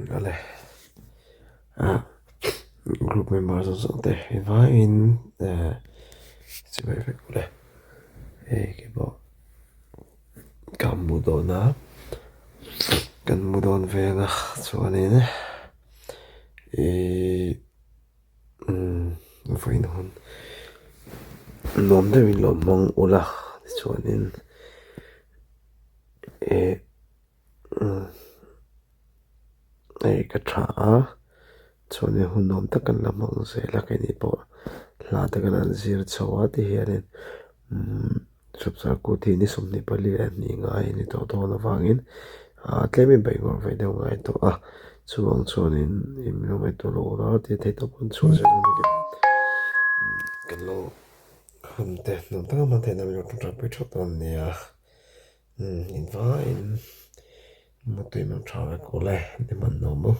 Ale ah group member zawng zawng te i vaiin eh chibai vek ule hei keipawh ka mu dawn a kan mu dawn veng a chuanin ihh umm vawiin hun nuam deuhin lo hmang ula tichuanin eh. Hei ka tha a chuanin hun nuam tak kan la hmang zel a keini pawh hla te kan han zir chho a ti hianin umm chapchar kut hi ni 24 leh hnih ngai a ni tawh dawn avangin ah tlemin bawihngawr ve deuh ngai tawh a chuvang chuanin in lo ngaihtuah loh ula tih theih tawp hun chhuah zel a ni kan lo hun te nuam taka hman theihna min lo ṭangṭangpui ṭheuh dawn nia. Umm in vaiin mutui mang tha vek ule ni hman lo maw.